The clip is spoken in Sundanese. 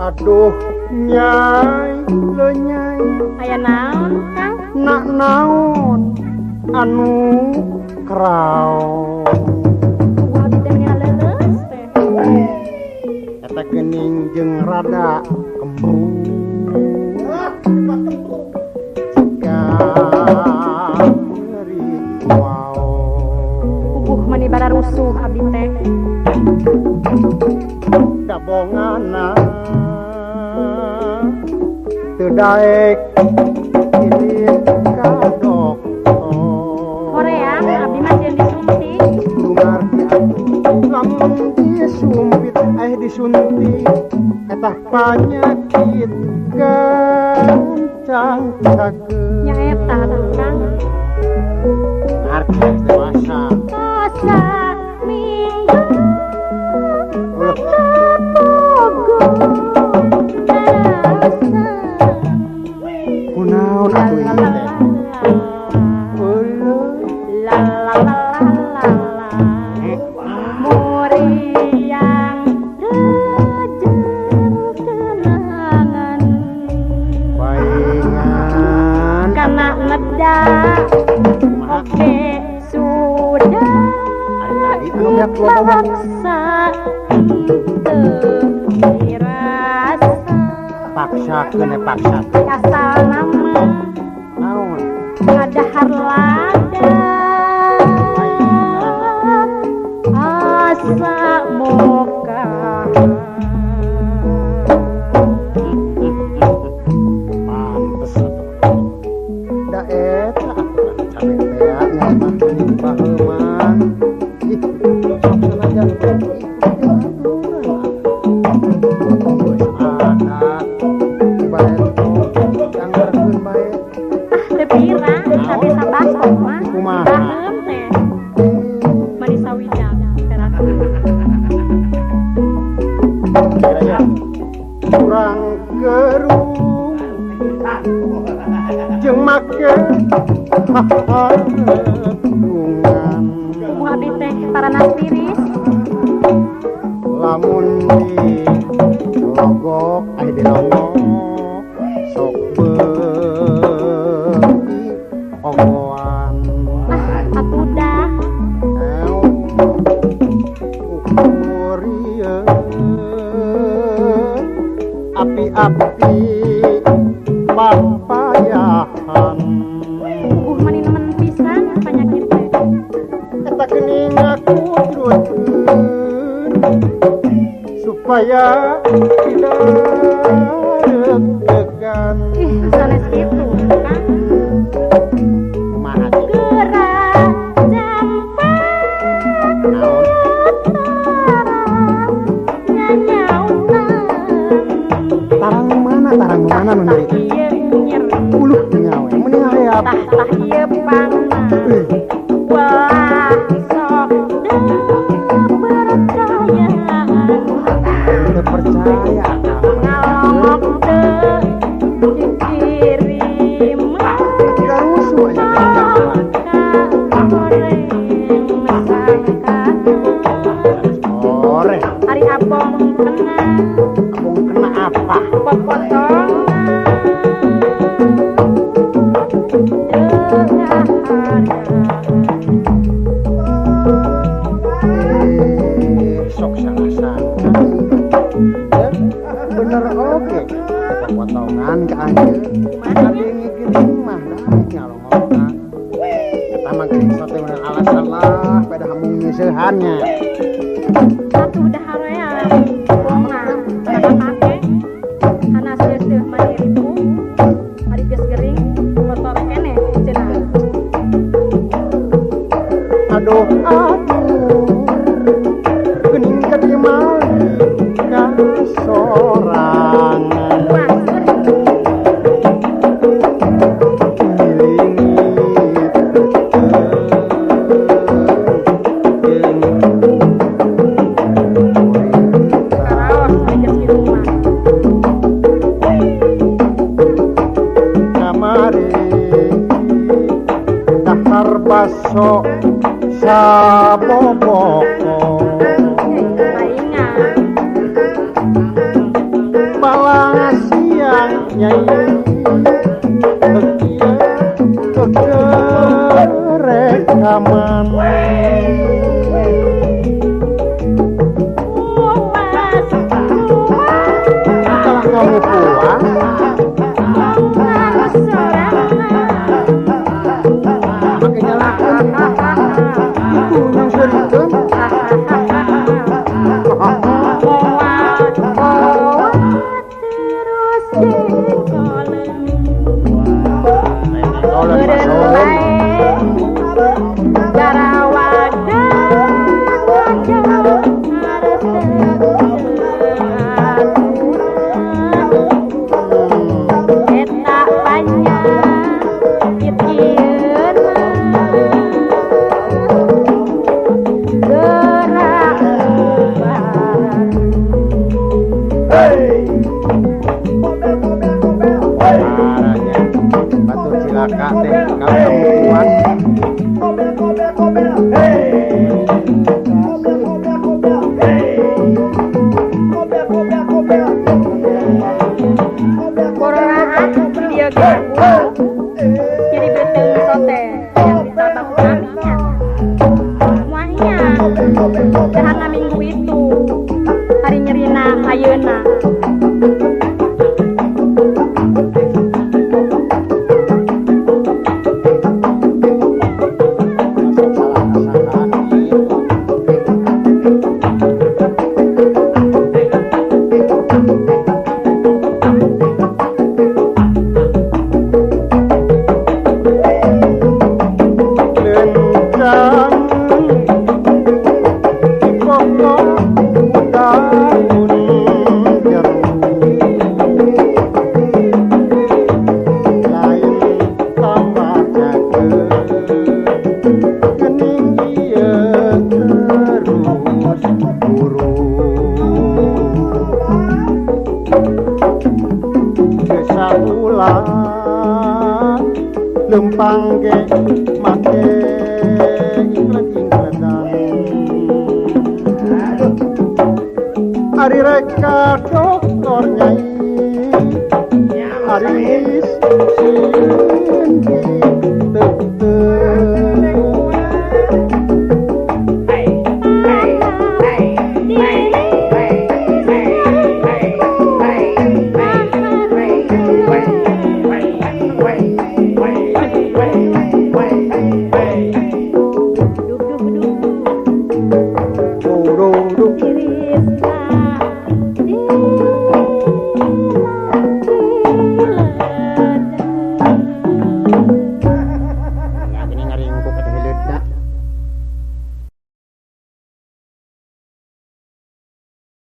Aduh nyai lenyai aya naon Kang? Nak naon anu kraon. Wah abdi teh meni leuleus teh. Eta geuning jeung rada kembung. Jika nyeri waon. Meni bararusuh abdi teh. Dabongana teu daek ieu ka dokter. Hoream abdi mah sieun disuntik. Ngarti atuh lamun disumpit disuntik eta panyakit gancang cageun. Nya eta atuh Kang. Ngarti dewasa. Asa minggu kunaon atuh ieu teh? La la la la la. Muriang rejeng kenangan. Paingan kana neda. Oke sudah dipaksa teu dirasa. Paksa keun paksa. Asal nama naon? Ngadahar lada. Asa moka. Pantes atuh. Da eta atuh capek teh nya mah baheul mah. Ih, sok sanajan teh kurang gerung jeung make hareungan. Kumaha abdi teh paranas tiris. Lamun di logok di longok sok beuki ogoan. Ah atuh dah. Ukur ieu api-api papayahan. Meni nemen pisan panyakit teh. Eta geuning aku teruskeun supaya tidak deg-degan. Ih, sanes kitu Kang. Kumaha teh? Geura jampak. Naon? Tarang mana nu nyeri? Uluh nyawe meni hayap. Tah ieu pangna. Wah sok teu percaya. Teu percaya. Ngalongok teu dikirim. Garusuh aya teh. Ari abong kena. Abong kena apa? Popotongan. Sok salah sangka. Bener oge. Popotongan ka anjeun. Kadenge geuning mah daek ngalongokna. Eta mah geuning sote meunang alasan lah pada hambung nyeusehan nya. Atuh dahaream. Bongan pake. Kana seuseuh mani ribu. Ari geus gering kotor keneh cenah. Aduh aduh. Geuning ka dimali ka sorangan. Baso saboboko. Nyai rekaman. Setelah kamu pulang, pakai nyalakan itu yang serikeun. Lempang ge make inglet-ingletan. Ari reka doktor nyai, ari sieun diteuteup.